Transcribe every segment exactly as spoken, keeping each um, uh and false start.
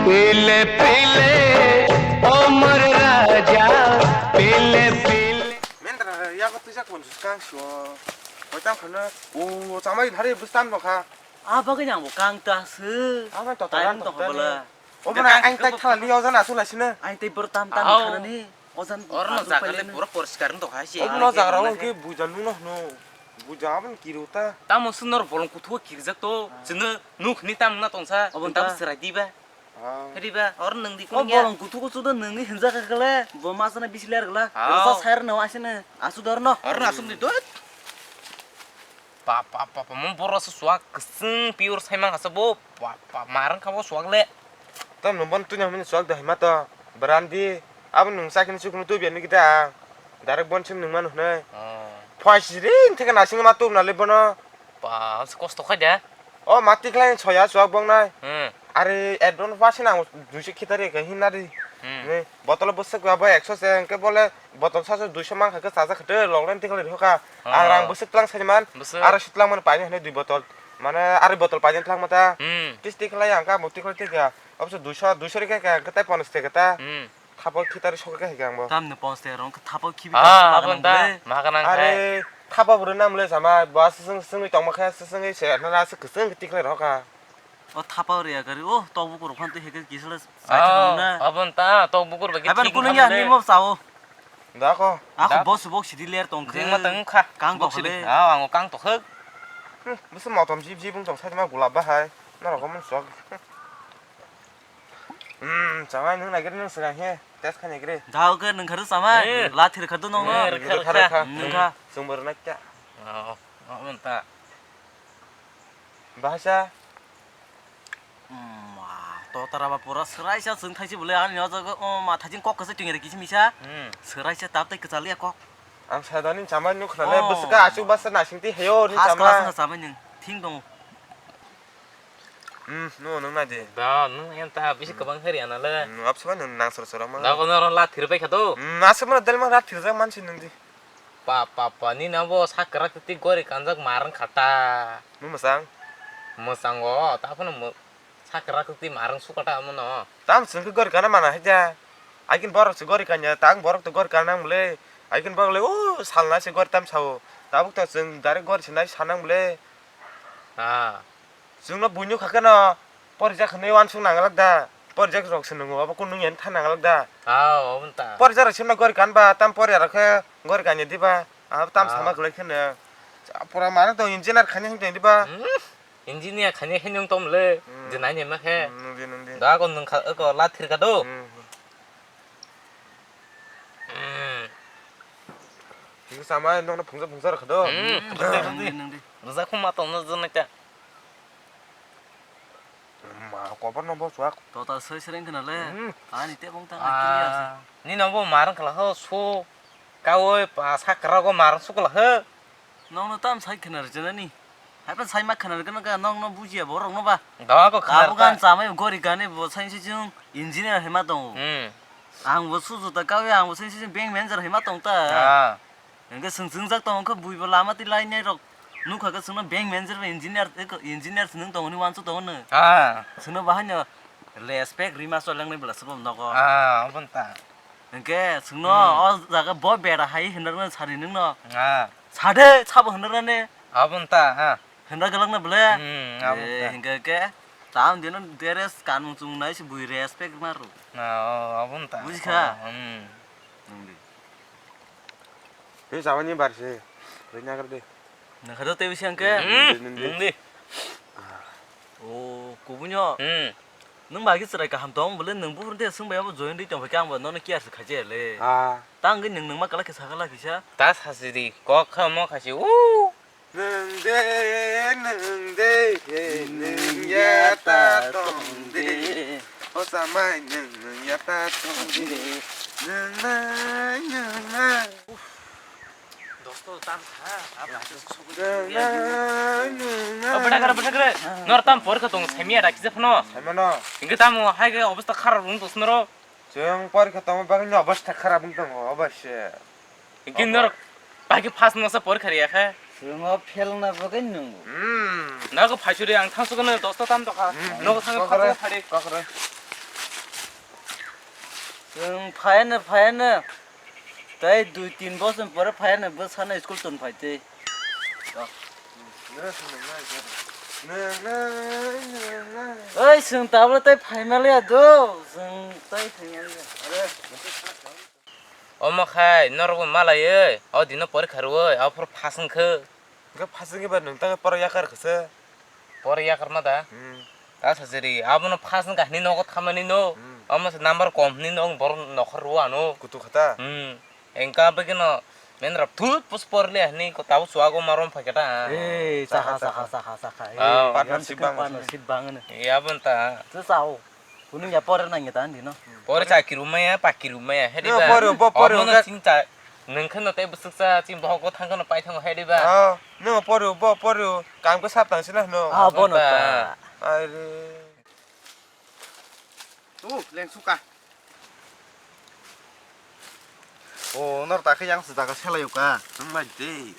Pile pile, o mor raja, pile pile. Mentra ya ko tuja kon kang so. Ko tam khana o chamai hari bustan bo kha. A bagwi nang bo kang ta se. A bai to ta Time to to ta bala. O bana ang tai thala li o jana su la sine. Ang tai bor tam tam khana ni. O jan. Orno jaga le pura poriskar wng tongkha se. Obo no jaga rok ke buja nuno hwno. Buja aboni kiru ta. Tamo swnor bolong kuthuo kirjak to. Chwngno nuk hini tam na tongsa. Obo ta serai diba. Riba or nung di. O bolong kuthuo kuchu do nungni hinjak kha kle. Bo ma sana bisi ler gla. Sa sair no asine. Asu dor no. Orno asum di dot. Pa pa pa pa mo boro se suak keseng piur sai man kasa bo. Pa pa marang kha bo suak le. Tam nung bon tunya hwnwi swak da hima to. Brandi. Abo nung sakini sukunu tu biani kita. Direct bon sim nung manu hwnwi. Phai siri theke nasing ma tu nali bono. Pa se kosto khai da. O mati khlai soya swak bong nai. Hmm. Are advance ba sinang duiso khitari ka hinna di. Hmm. Ni botol bwswk ba bo ekso se engke bole botol saso duiso mang kha ke chaja khate long len tikhlai hoka. Ang rang bwswk tlang sani man. Bwswk. Aro sitlang man paini hwnwi dui botol. Mane ari botol paijak thang mata. Hmm. Tis tik lai ang ka mo tik lai tik ya. Obso duiso, duiso rika ka, ka tai ponos te ka ta. Hmm. Thapok khitari sok ka hika ang bo. Tam no ponos te rong ka thapok khibi. Ah, ka abon ta. Ma ka nang khai. Are thapa buru nam le sama, ba seseng seseng tong ma kha seseng se na na se keseng tik lai rok ka. O thapa ri ya gari, o to bu kuru phan te heke kisle. Ah, abon ta, to bu kuru ba ki. Aban kuning ya ni mo sao. Da ko. Ako boss bok sidi ler tong khe. Jeng ma tang kha. Kang to khle. Ah, ang kang to khek. Bwswk motom jib jib wng tong sai ma gulab bahai. Norok mon sok. Hmm, chamai nung nagir nung swnang he. Test kha nagir. Da ko nung kharu chamai. La thir kha do nong. Nung kha. Sung bor na kya. Oh, oh, ta. Bahasa. Ma, to tara ba pura swraisa chwng thaisi bole ani o jaga o ma thaijing kok kasa chwng ere kisi misa. Hmm. Swraisa tap tai kwchaliya kok. Ang sadani chamai nuk khna le bwswk ka achuk basa nasing ti heyo ni chamai. First class na chamai nung thing dong. Hmm, no nung na de. Da nung en ta bisi kwbang heri ana le. Hmm, apsa nung nang sor sor ma. Da ko no la thir bai kha do. Hmm, asuk ma del ma la thir jak man si nung di. Pa pa pa ni na bo sakra ti gori kanjak marang khata. Nung masang. Mwsang o, ta phano mo-, sakra kwtwi marwng sukata omono. Tam chwng khe gori kana mana haida. Aikin borok se gori kanya, tang borok to gori kana nang bole. Aikin borok le, o, salna se gori tam sao. Tabuk to chwng direct gori se nai sanang bole. Ha. Chwngno buino kha kheno, porijak hinwi uansuk nanglak da. Porijak rok se nungo, abo kunu nungya tha nanglak da. Ha, obo ta. Porijak rok se gori kan ba, tam poriya rok khe gori kanya diba. Abo tam sama kwlai kheno. Pura mano to engineer khani hwn tong diba. Hmm. Engineer khani khe nung tom le, hmm, je nai nai ma khe. Hmm, nung di, nung di. Da ko nung kha, ko la thir kha do. Hmm. Hmm. Nung sama nung na phungsa phungsa rakha do. Hmm. Nung di, nung di. Rwjak khum ma tong no jwn nai ta. Ma, kobar no bo chwak. Total soi sreng khna le. Hmm. Ani te bong ta ngai kiri ase. Ah, ni no bo marang khala ho so. Kaui pa sakra go marang sukla ho. Nokno tam sai khna rwjana ni. Haiphano sai ma khna rwgwna kha nokno bujiya borokno ba. Dogo khna rwkha. Abo gan chamai gori gani bo sai se chwng engineer hai ma tongo. Hmm. Ang bo sujuta kaui ang bo sai se chwng bank manager hai ma tong ta. Ah. Hwnkhe chwng chwngjak tongo khe buibo lama twi lainai rok nukha khe chwngno bank manager ba engineer, engineer se nwng tongo hwnwi uansuk tongo nw. Ah. Chwngno bahaino respect rima chwlangnai bwla se bo nogo. Ah, obo ta. Hwnkhe chwngno o jaga bo bera hai hwnrwknani sari nwngno. Ah. Sade sabo hwnrwknani. Abo wngta, ha. Hwnrwk gwlakno bwle. Hmm, abo wngta. Eh, hwnkhe khe tam dino dress kanmung chumung nai se bui respect ma rw. Ah, oh, abo wngta. Bujikha? Oh, hmm. Nwng di. Tei sabani bar se. Rwina kar de. Nang kha do tei bisi hwnkhe? Hmm, nwng di. Oh, kubunyo. Hmm. Nwng bai khe chwrai kaham tong bole, nwng buphuru de swng bai abo join ri tong phaikhe ang bo nono care se khaijaya le. Ah. Ta hwnkhe nwng nwngma kwlai khe sakha la kisa. Ta sasi di, kok kha mo khaisi, o. Nwng de, nwng de, nwng ya ta tong de. O samai nwng, nwng ya ta tong de. Nwng nai, nwng nai. Dosto tam kha, a bai se sugwi. O bwdakra, bwdakra. Nor tam porikha tong saimya da kisa phano. Saimano. Hwnkhe tamo hai khe obostha kharap wng tong sinoro. Chwng porikha tongma bagwi no obostha kharap wng tongo, obo se. Hwnkhe nor bai khe first no sa porikha riya kha. Chwng o fail na bagwi nung. Hmm. Nogo phaisuri ang thangsugo no dosto tam tokha. Hmm. Nogo thangwi kokre, phatwi phadi. Kokre. Chwng phaiano, phaiano. Tei dui tin bosor pore phaiano, bwsano school tong phai tei. Oi, chwng tabuk tei phaimaliya do, chwng tei phaimaliya. Omo khai norokbo malaiwi, o dino porikha rwui, aphuru pass wngkha. Hwnkhe pass wngkhe ba nwng tamo poro yakar khe se. Poro yakar ma da? Hmm. Ta sajari, abono pass wngkha hinwi nogo thamani no. Hmm. Omo se number kom hinwi no borok nokhor rw ano. Kutu khata? Hmm. Engka begino menrap thut pus porle hinwi ko tabo chuago marom phaikha ta. Eh, saha, saha, saha, saha. Eh, partnership bang. Partnership bang ano. Eh, abon ta. Tu sao. Kuning ya pore nang ya tan dino. Pore cha kiru maya, pa kiru maya, hedi ba. Pore, bo pore. Omo no ching cha, nung kheno tei bwswk cha, ching bohok go thang kheno pai thango, hedi ba. Ah, no pore, bo pore, kam ko sap tang sila no. Ah, bono ta. Are. Tu, leng suka. O, nor ta khe yang se jaga selai uka. Nang bai de.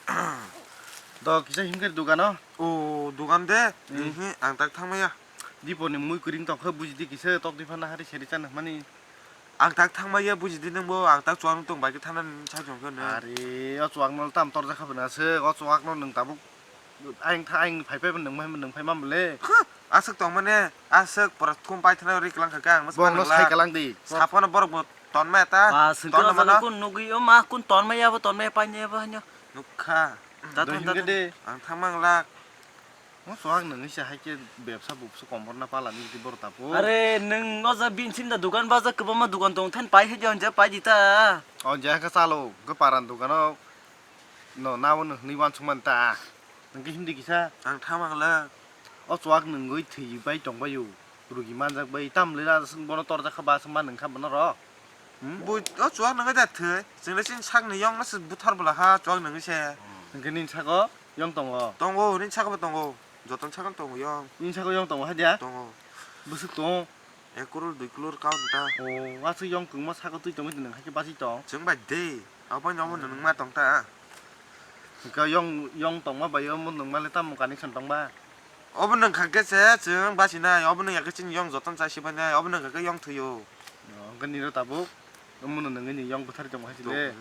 Do kisa himkhe dugano. O, dugan de. Hmm. Ehe, ang tak thangmaya. Diponi mui kwring tongkhe bujidi kisa tok di phana hari seri chana mani. Ang tak thangmaya bujidi nangbo, ang tak chuang tong bai khe thana nini sai tongkhe no. Are, o chuang nol tam torjak kha bana se, o chuak no nwng tabuk. Ayang tha, ayang phai phai nwng phai, nwng phai mam le. Huh, aswk tong mane, aswk pura thum pai thana ri klang kha kang. Bong no sai kalang di. Sapono borok bo tonmaya ta. Ah, sengkrak tonmaya no. Kun nugwi o ma kun tonmaya bo, tonmaya pai ne bo hanyo. Nukha. Ta ta ta. Ang thang mang lak. Mo chuak nwng se hai khe bebsa buksu komor na pala ni di bor tapo. Are nwng o ja bin sim da dukan baja kwbangma dukan tong than pai hai di onja pai di ta. Onja kha chalo, go paran dukan o. No, nabo no hwnwi uansukmani ta. Hwnkhe hindi kisa. Ang thamang le. O chuak nwngwi thwi bai tongbaio. Rugi manjak bai. Tamle ra bono torjak kha ba se man wngkha bono ro. Hmm? Bo o chuak nwngwi da thwi. Chwngno chini sakni yongno se buthar bwla ha chuak nwngwi se. Hwnkhe nini sako yong tongo? Tongo, nini sako bo tongo. Jotono sakno tongo yong. Nini sako yong tongo hai dia? Tongo. Bwswk tongo? Ek crore, dui crore kaun ta. O, aswk yong kwngma saka twi tongwi nwng hai khe bachwi tong. Chwng bai de. Abo bai no omo nwng ma tong ta. Hwnkhe yong, yong tongma bai omo nwng ma le tamo connection tong ba? Obo nwng kha khe se chwng bachinai, obo nwng ya khe chini yong jotono chai si bai nai, obo nwng kha khe yong thwi o. O, hwnkhe nini tabuk omo no nwngwi ni yong bwthar tong hai si le.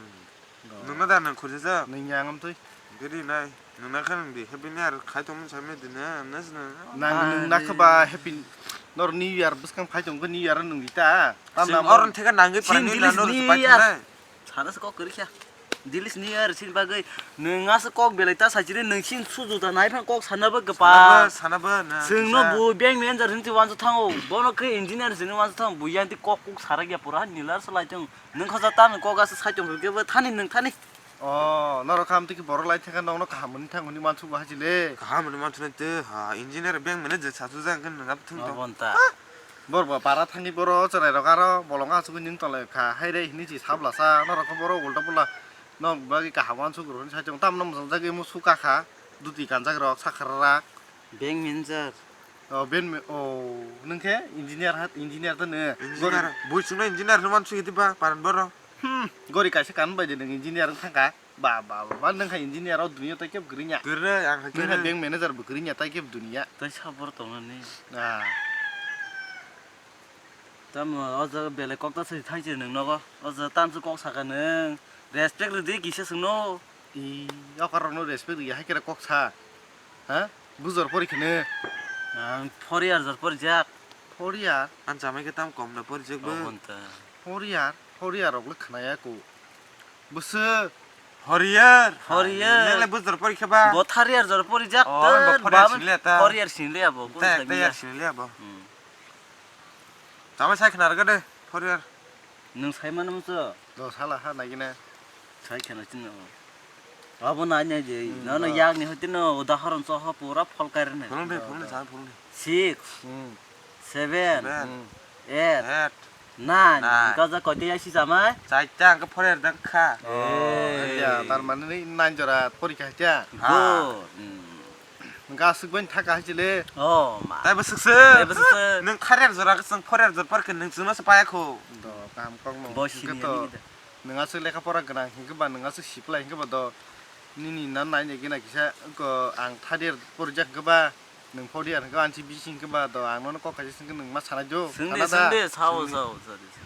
Nwng no da nwng khurjajak? Nwng yang amtwi. Giri nai. Nwng na khe nwng di, happy new year khai tongmani samya di na, na sina. Nang nwng na khe ba happy nor new year bwskang phai tong khe new year nwng di ta. Tam na oron theka nangwi para new year no phai thana. Sana se kok kwrwi kha. Dilis new year sin bagwi nwng asa kok belai ta sajiri nwng sin suju ta nai phan kok sana ba gapa. Sana ba, sana ba na. Chwng no bu bank manager hin ti wansa thango. Bono khe engineer sin wansa thango. Bu yang ti kok kok sarak ya pura nilar salai tong. Nwng khosa ta nwng kok asa sai tong khe bo thani nwng thani. O, norok kha amtwi khe borok lai thangkha, nokno kaham hwnwi thang hwnwi mansukgo hai chile. Kaham hwnwi mansuknai twi, ha, engineer bank manager sachujak hwnkhe nwng abo thwng tong. Obo nta. Borok bo para thangwi boro chwrairok aro bolong asugwi nwng tonglaikha, haire hinwi si sablasa, norok khe borok ulta pula nok bagwi kaham uansuk rw hwnwi sai tongo, tamno mwchang jagwi musuk kakha, duti kanjak rok sakha rak. Bank manager. O, ben me-, o, nwng khe engineer ha, engineer to nw? Engineer, bui chwngno engineer hwnwi mansukya diba, paran borok. Hmm, gori kaisa kan bai de nwng engineer wng thangkha. Ba, ba, ba, ba, nwng kha engineer o duniya tai kebo kwrwi ya. Kwrwi, ang kha kwrwi. Nwng kha bank manager bo kwrwi ya tai kebo duniya. Tai sabor tongnani. Ah. Tamo o jaga belai kok ta sai thai se nwng nogo. O jaga tamsu kok saka nwng. Respect rwdi kisa chwngno. I, o karon no respect rwya hai khe kok sa. Ha? Bujor pori khene. Ang four year jor pori jak. Four year? Ang chamai khe tam kom na pori jak bo. Obon ta. Four year? Four year rok le khna ya ko. Bwswk? Four year. Four year. Nang le bujor pori khe ba? Bo third year jor pori jak. Oh, bo four year sinle ta. Four year sinle abo. Ta, ta year sinle abo. Hmm. Chamai sai khna rwgade four year. Nwng sai mano muchung? Do sala ha nai gina. Sai kheno chini o. Abo nai nai je. Hmm, nono da. Yakni hotino udahoron soho pura phol kairne. Phulung de, phulung de, sa phulung de. Six. Hmm. Seven. Seven. Hmm. Eight. Eight. Nine. Nine. Gaja koite yasi jamai? Chaita ang khe four year dang kha. Oh, eh. Ya, tar mane ni nine jora porikha kya? Ha. Good. Hmm. Hwnkhe aswk bai thaka hai chile. Oh, ma. Taibo swkse. Taibo swkse. Nwng third year jora khe chwng four year jora porikha nwng chwngno se paya kho. Do, kaham kok no. Bo hwnkhe sini to ani gida. Nwng aswk lekha pora gwnang hwnkhe ba nwng aswk siplai hwnkhe ba do nini na nai nai gina kisa ko ang third year porijak hwnkhe ba nwng four year hwnkhe ansi bisi hwnkhe ba do ang nono kok kaisa swngkhe nwng ma sanai do. Swngde, sana da? Swngde, sao, swngde. Sao, sao de, sao.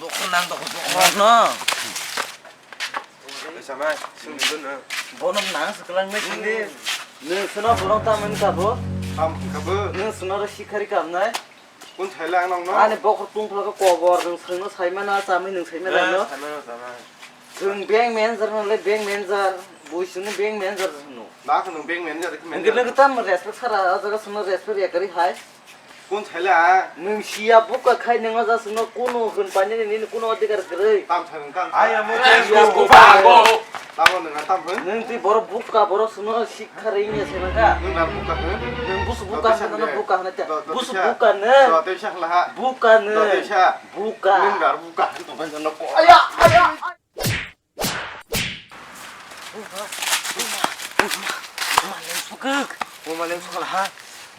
Bokhorok nang tongkha, bokhorok no. Sama, sung dun na. Bono nang se kwlangmai sindi. Nwng sino borok tamo wngkha bo? Tam wngkha bo. Nwng sino ro sikhari kamnai. Kun thaila ang nokno? Ani bokhorok tungphla khe kobor, nwng swngno saimana, chamwi nwng saimana no? Saimano, saimano. Chwng bank manager no le bank manager, bui chwngno bank manager hwno. Ba khwno bank manager khe manager. Nwng tamo respect sara, o jaga chwngno respect ya kwrwi hai. Kun thaila? Nwng siya buka khai nwng o jaga chwngno kuno hwn painani nini kuno adhikar kwrwi. Tam thang kang. Ai amo. Siya buka. Tamo nwng tam hwn? Nwng twi borok buka, borok chwngno sik Khare wngya se nang kha. Nwng dar buka hwn? Nwng busu buka hwn, nwng buka hwn ta. Busu buka nwng. Do tei sa khlaha. Buka nwng. Do tei sa. Buka. Nwng dar buka hwn tong phai no ko. Aya, aya. Uma, uma, uma, uma, leng sukuk. Uma leng sukuk ha.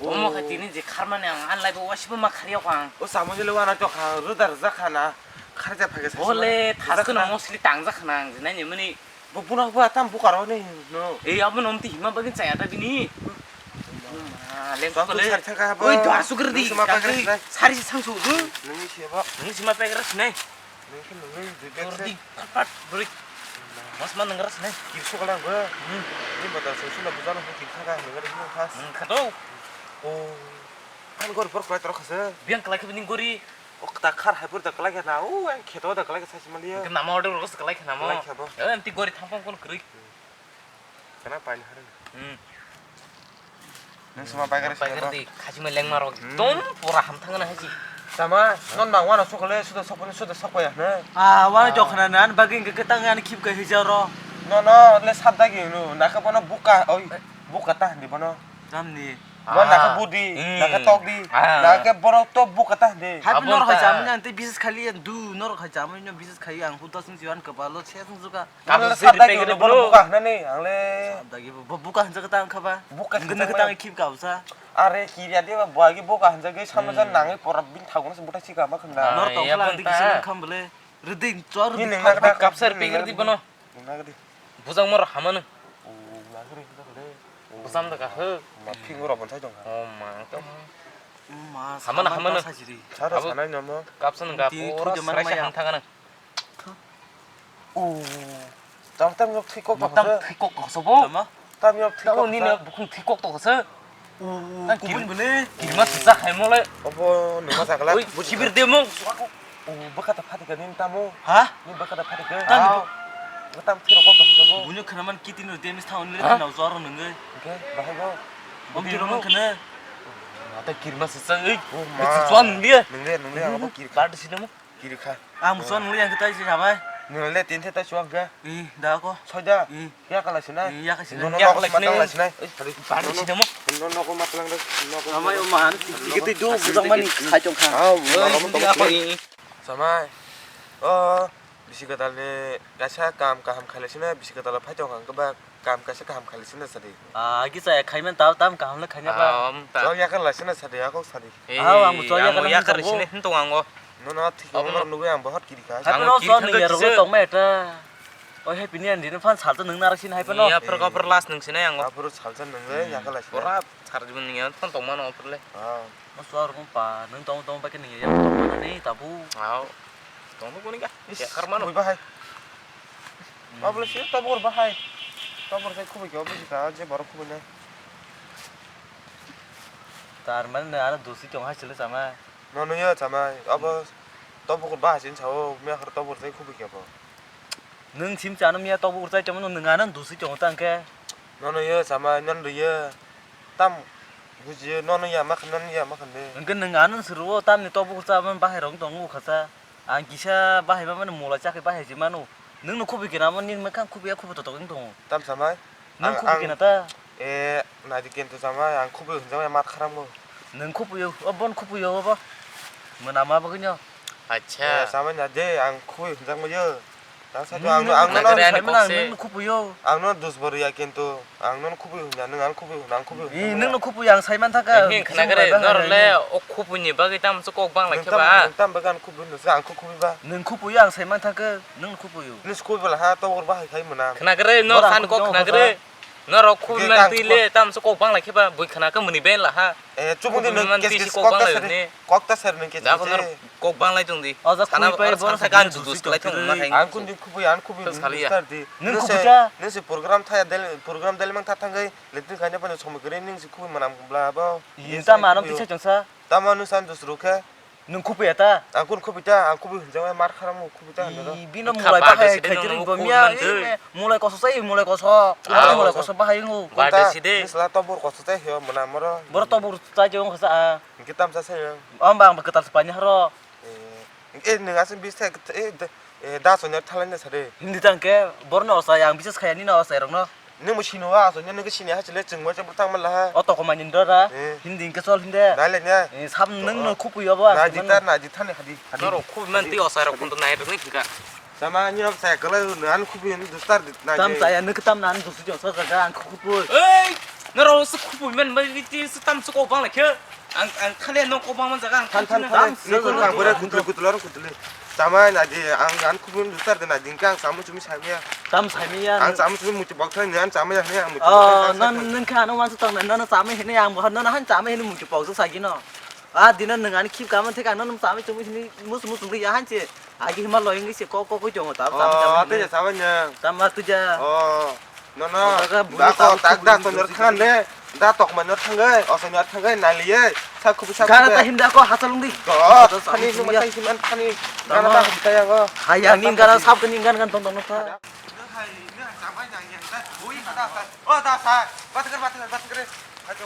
Omo kha tini je kharmani ang anlai bo wasibo ma khariya kho ang. O samo jele wana to kha, rudar jakha na. Kharja phage sa. Bole, thasko no mosli tang jakha na ang, je nai ni mani. Bo buno bo atam bukaro ni no. Ei abo nom ti hima bagin chaya ta bini. Ma, leng kole. Sari thangka bo. Oi, da sugar di. Sari sang su du. Nungni sebo. Nungni sima pegra sinai. Nungni nungni di. Pat beri. Mas man nengras sinai. Kim so kalang bo. Hmm. Ni bata so sula bujalo ko kim thangka nengras ni khas. Hmm, khato. Oh. An gor por klai toro khase. Biang klai ke bini gori. O kta khar hai pur da kalai khe na, o ang kheto da kalai khe sai simaliya. Ke nama order ro kalai khe nama. Kalai khe bo. Eh, em ti gori thang pang kon kri. Kana pain harin. Hmm. Nang sama pai gari. Pai gari di, khaji mai leng maro. Hmm. Tom pura ham thang na haji. Tama, non bang wano sokole, suda sokole, suda sokoya hne. Ah, wano jokhna nan bagwi hwnkhe kwtang ani khip kai hija ro. No, no, le sat dagi no, naka bono buka, oi, buka ta hindi bono. Tamni. Bono naka budi, naka tok di, naka borok to buka ta hindi. Happy norok hai jamani ang tei bises khali ang du, norok hai jamani no bises khali ang huda sing jiwan kebalo se sung suka. Ang le sat dagi no, bono buka hwnani, ang le. Sat dagi bo, bo buka hwnjak ta ang khaba. Buka hwnjak ta khip ka usa. Are kiriya de ba buagi buka hwnjak ge samno jan nangwi pora bin thago se buta chika ma khwnda. Nor tong khla ang tiki silang kham bole. Rwding chor rwding. Kapsar pegir di bono. Nagdi. Bujang mor hamano. O nagri hwnjak le. Bujam da ka ho. Ma phingo ro bonsai tong kha. O ma to. Hamano, hamano. Sara sanai nomo. Kapsan ga pora sarai sa hamthagana. O. Tam tam yok thik kok. Tam thik kok kok sobo. Tam yok thik kok. Nini bukhung thik kok to se. Tang kubun bole. Kirma sisa khai mole. Obo numa sakala. Oi, sibir de mong. O baka ta phati ka nin tamo. Ha? Ni baka ta phati ka. Tam. Tam thik kok to sobo. Bunyo khnaman kitin ro demis thaun le thaun jor nungai. Oke, bahai go. Bom tiro man khna. Ata kirma sisa ei. Sisa nung dia. Nung dia, nung dia, abo kir. Bar de sinamo. Kiri kha. Ang musuan nungli yang kita isi sabai. Nungli tin theta chuak ga. Ih, da ko. Soida. Ih. Ya kala sinai. Ih, ya kala sinai. Nono ya kala sinai. Nono nogo matang lai sinai. Ih, hari. Bani sinamo. Nono nogo matang lai. Amai o man. Giti do bujang mani khai chong kha. Ah, nono nogo matang lai sinai. Samai. Oh, bisi gadal ni kaisa kam kaham khalai sinai, bisi gadal phai chong kha ba. Kam kaisa kaham khailai sina sadi. Ah, agi chaya khaiman tao tam kaham le khaina ba. Ah, om ta. Chol yakar lai sina sadi, akok sadi. Eh, ah, ang chol yakar lai sina hin tong ango. No, no, thik ang nugui ang bahot kiri kha. Happy no chol ni yaro tong ma eta. Oi happy ni andi fan salta nung narak sin hai pano. Ya per ko per last nung sina ango. Apur salta nung le yakar lai sina. Ora sar jibun ni an tong ma no per le. Ah. Mas war ko pa nung tong tong ba ke ni ya tong ma ni tabu. Ah. Tong tong ko ni ka. Yakar mano. Oi bahai. Abole sir tobor bahai. Tobor sai khubui khe obo sika je borok khubui nai. Tar mane ano dosi tong hai sile sama. Nono yo sama abo tobor bahai sin sao me har tobor sai khubui khe bo. Nwng sim chano miya tobor sai tamo nwng ano dosi tong tang khe. Nono yo sama non do yo. Tam bujiyo nono ya makhan nono ya makhan de. Nwng khe nwng ano suru tam ni tobor sa bahai rong tong u khasa. Ang kisa bahai ma mani mola chakhe bahai se mano. Nwng no khubui kena mo, nini mwkhang khubui ya khubui totok wng tongo. Tam samai? Nwng khubui kena ta? Eh, nadi kento samai, ang khubui hwnjakmai mat kharam go. Nwng khubui o, o bon khubui o bo. Mwnama bagwi no. Acha. Eh, samai na de, ang khubui hwnjakmai yo. Tang sa ang ang nwng khubui o. Ang no dus bor ya kento. Ang nono khubui hwnna, nwng ano khubui hwnna, ang khubui hwnna. Ee, nwng no khubui ang sai man thaka. Ee, khna kare, nor le o khubui ni bagwi tamo se kok bang lai khe ba? Nwng tam bagwi ano khubui hwnna, ang kho khubui ba. Nwng khubui ang sai man thaka, nwng khubui o. Nwng khubui bala ha, tobor bahai khai mona. Khna kare, nor san kok khna kare. Nor o khubui man twi le, tamo se kok bang lai khe ba, bui khna khe muni ben la ha. Ee, chubung di nwng kes kes kok ta sari. Kok ta sari nwng kes kes. Kok bang lai tong di. Sana bor sana sa gan judus kalai thong ma hai. Ang kun di khubui, ang khubui sali ya. Nwng khubui ta. Nwng se program thaya del, program del mang tha thangwi, letin khaina pano somoi kwrwi nwng se khubui manam bla bo. Ita manam tisa chongsa. Tamo nwng san jus rukhe. Nwng khubui ta. Ang kun khubui ta, ang khubui hwnjama mar kharam khubui ta. Bino mulai bahai khai tiri bo miya. Mulai koso sai, mulai koso. Mulai koso bahai ngo. Bade side. Sala tobor koso sai hyo manam ro. Boro tobor sai jong khasa. Hingke tamsa saya. Om bang ba kwtal se paini haro. Eh, eh, nwng aswk bis thai, eh, da, eh, da sonya thalai na sade. Hindi tang ke, borno osai, ang bises khaya nini osai rokno. Nwng bo sini wa, aswk nwng ke sini ha chile chwng mo chapur tang mala ha. O toko mani ndora, eh. Hindi hingke chol hinde. Nai le nya. Eh, sam nwng no khupui obo, na jita, na jita ni hadi. Noro khup man ti osai rok kuntu nai rok ni hingka. Sama ni rok sai kala, an khupui ni dustar di, na. Tam saya nwng tam nan dusu jo sa jaga ang khupui. Ei, noro se khupui man bai ti se tam se ko bang le khe. Ang, ang khale no ko bang man jaga ang than, than, khale. Ni ko bang bore kutul, kutul, aro kutul. Samai na di, ang, ang kubun dusar de na ding kang samu chumi samia. Tam samia. Ang samu chumi muti bok thang ni, ang samai ya ni, ang muti bok thang. Oh, non, non kha no wan tang na, non samai hini ang bo, non han samai hini muti bok sa gino. A dino nang ani khip kaman thik ang non samai chumi hini mus mus ya han che. Agi hima loyang se ko ko ko jongo ta. Oh, samai, samai. Ate samai nya. Sama tu ja. Oh. No, no. Daga bulu da ko, tak da, tonyor khan de. Da tok manyor thangai, osonyor thangai, naliye. Sa khubu sa khubu. Gana ta himda ko hasalung di. Do, khani numa sai siman khani. Gana ta himda ya go. Hayang ning gana sab ning gana tong tong sa. Oh, da sa. Bat kar, bat kar, bat kar. Ajo.